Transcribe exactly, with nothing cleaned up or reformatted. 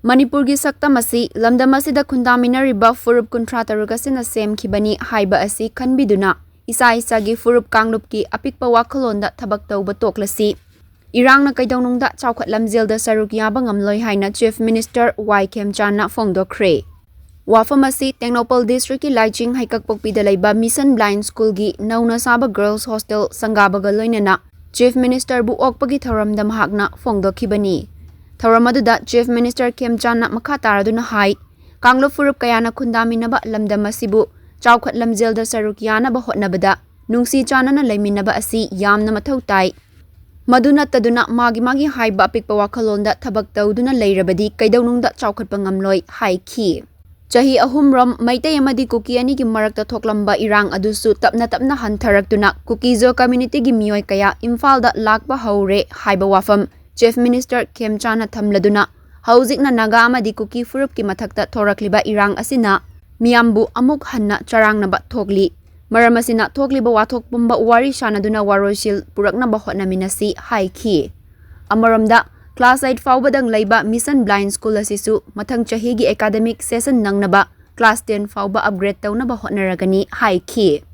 ꯃꯅꯤꯄꯨꯔꯒꯤ ꯁꯛꯇꯝ ꯑꯁꯤ ꯂꯝꯗꯝ ꯑꯁꯤꯗ ꯈꯨꯟꯗꯥꯃꯤꯟꯅꯔꯤꯕ ꯐꯨꯔꯨꯞ ꯀꯨꯟꯊ꯭ꯔꯥ ꯇꯔꯨꯛ ꯑꯁꯤꯅ ꯁꯦꯝꯈꯤꯕꯅꯤ ꯍꯥꯏꯕ ꯑꯁꯤ ꯈꯟꯕꯤꯗꯨꯅ ꯏꯁꯥ ꯏꯁꯥꯒꯤ ꯐꯨꯔꯨꯞ ꯀꯥꯡꯂꯨꯞꯀꯤ ꯑꯄꯤꯛꯄ ꯋꯥꯈꯜꯂꯣꯟꯗ ꯊꯕꯛ ꯇꯧꯕ ꯇꯣꯛꯂꯁꯤ꯫ ꯏꯔꯥꯡꯅ ꯀꯩꯗꯧꯅꯨꯡꯗ ꯆꯥꯎꯈꯠ ꯂꯝꯖꯦꯜꯗ ꯁꯔꯨꯛ ꯌꯥꯕ ꯉꯝꯂꯣꯏ ꯍꯥꯏꯅ Chief Minister ꯋꯥꯏ ꯈꯦꯝꯆꯥꯟꯅ ꯐꯣꯡꯗꯣꯛꯈ꯭ꯔꯦ꯫ ꯋꯥꯐꯝ ꯑꯁꯤ ꯇꯦꯡꯅꯧꯄꯜ district ꯀꯤ ꯂꯥꯏꯆꯤꯡ ꯍꯩꯀꯛꯄꯣꯛꯄꯤꯗ ꯂꯩꯕ Mission Blind School ꯒꯤ ꯅꯧꯅ ꯁꯥꯕ Girls Hostel ꯁꯪꯒꯥꯕꯒ ꯂꯣꯏꯅꯅ Chief Minister ꯕꯨ ꯑꯣꯛꯄꯒꯤ ꯊꯧꯔꯝꯗ ꯃꯍꯥꯛꯅ ꯐꯣꯡꯗꯣꯛꯈꯤꯕꯅꯤ꯫ ꯊꯧꯔꯝ ꯑꯗꯨꯗ Chief Minister ꯈꯦꯝꯆꯥꯟꯅ ꯃꯈꯥ ꯇꯥꯔꯗꯨꯅ ꯍꯥꯏ, ꯀꯥꯡꯂꯨꯞ ꯐꯨꯔꯨꯞ ꯀꯌꯥꯅ ꯈꯨꯟꯗꯥꯃꯤꯟꯅꯕ ꯂꯝꯗꯝ ꯑꯁꯤꯕꯨ ꯆꯥꯎꯈꯠ ꯂꯝꯖꯦꯜꯗ ꯁꯔꯨꯛ ꯌꯥꯅꯕ ꯍꯣꯠꯅꯕꯗ ꯅꯨꯡꯁꯤ ꯆꯥꯟꯅꯅ ꯂꯩꯃꯤꯟꯅꯕ ꯑꯁꯤ ꯌꯥꯝꯅ ꯃꯊꯧ ꯇꯥꯏ꯫ ꯃꯗꯨ ꯅꯠꯇꯗꯨꯅ ꯃꯥꯒꯤ ꯃꯥꯒꯤ ꯍꯥꯏꯕ ꯑꯄꯤꯛꯄ ꯋꯥꯈꯜꯂꯣꯟꯗ ꯊꯕꯛ ꯇꯧꯗꯨꯅ ꯂꯩꯔꯕꯗꯤ ꯀꯩꯗꯧꯅꯨꯡꯗ ꯆꯥꯎꯈꯠꯄ ꯉꯝꯂꯣꯏ ꯍꯥꯏꯈꯤ꯫ ꯆꯍꯤ ꯑꯍꯨꯝꯔꯣꯝ ꯃꯩꯇꯩ ꯑꯃꯗꯤ ꯀꯨꯀꯤ ꯑꯅꯤꯒꯤ ꯃꯔꯛꯇ ꯊꯣꯛꯂꯝꯕ ꯏꯔꯥꯡ ꯑꯗꯨꯁꯨ ꯇꯞꯅ ꯇꯞꯅ ꯍꯟꯊꯔꯛꯇꯨꯅ ꯀꯨꯀꯤ-ꯖꯣ community ꯒꯤ ꯃꯤꯑꯣꯏ ꯀꯌꯥ ꯏꯝꯐꯥꯜꯗ ꯂꯥꯛꯄ ꯍꯧꯔꯦ ꯍꯥꯏꯕ ꯋꯥꯐꯝ Chief Minister ꯈꯦꯝꯆꯥꯟꯅ ꯊꯝꯂꯗꯨꯅ, ꯍꯧꯖꯤꯛꯅ ꯅꯥꯒꯥ ꯑꯃꯗꯤ ꯀꯨꯀꯤ ꯐꯨꯔꯨꯞꯀꯤ ꯃꯊꯛꯇ ꯊꯣꯔꯛꯂꯤꯕ ꯏꯔꯥꯡ ꯑꯁꯤꯅ ꯃꯤꯌꯥꯝꯕꯨ ꯑꯃꯨꯛ ꯍꯟꯅ ꯆꯔꯥꯡꯅꯕ ꯊꯣꯛꯂꯤ꯫ ꯃꯔꯝ ꯑꯁꯤꯅ ꯊꯣꯛꯂꯤꯕ ꯋꯥꯊꯣꯛ ꯄꯨꯝꯕ ꯋꯥꯔꯤ ꯁꯥꯅꯗꯨꯅ ꯋꯥꯔꯣꯏꯁꯤꯜ ꯄꯨꯔꯛꯅꯕ ꯍꯣꯠꯅꯃꯤꯟꯅꯁꯤ ꯍꯥꯏꯈꯤ꯫ ꯑꯃꯔꯣꯝꯗ, class eight ꯐꯥꯎꯕꯗꯪ ꯂꯩꯕ Mission Blind School ꯑꯁꯤꯁꯨ ꯃꯊꯪ ꯆꯍꯤꯒꯤ academic session ꯅꯪꯅꯕ class ten ꯐꯥꯎꯕ upgrade ꯇꯧꯅꯕ ꯍꯣꯠꯅꯔꯒꯅꯤ ꯍꯥꯏꯈꯤ꯫